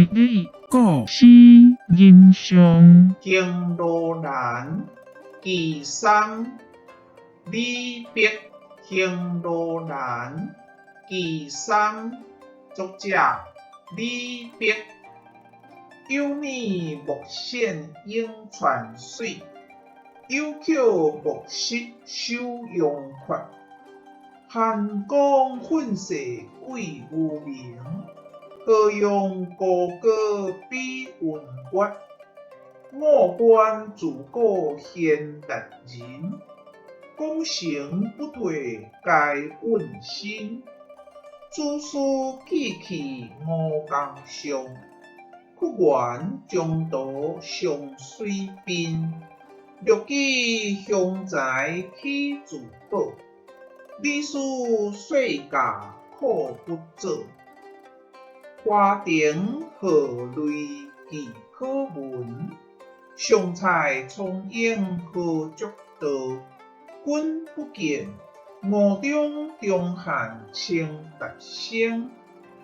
理故事人上。行路难，纪松，李白。行路难，纪松，作者李白。有名莫显涌泉水，有巧莫失手阳缺。寒光混世贵无名，何用高歌比云月？五官自古贤达人，功成不退该问心。子思记去吴江上，屈原中途上水滨。略记雄才岂自保，理事岁驾苦不做。华亭贺雷岂可闻，上蔡聪颖何足道？君不见，吴中重汉称达生，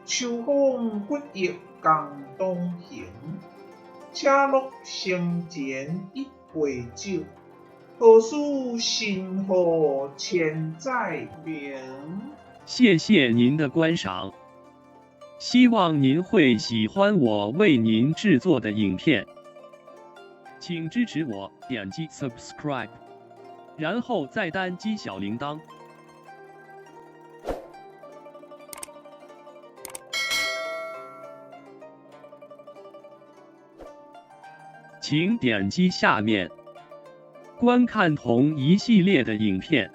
秋风骨液江东行。且乐生前一杯酒，何事新河千载名？谢谢您的观赏，希望您会喜欢我为您制作的影片，请支持我点击 subscribe，然后再单击小铃铛。请点击下面观看同一系列的影片。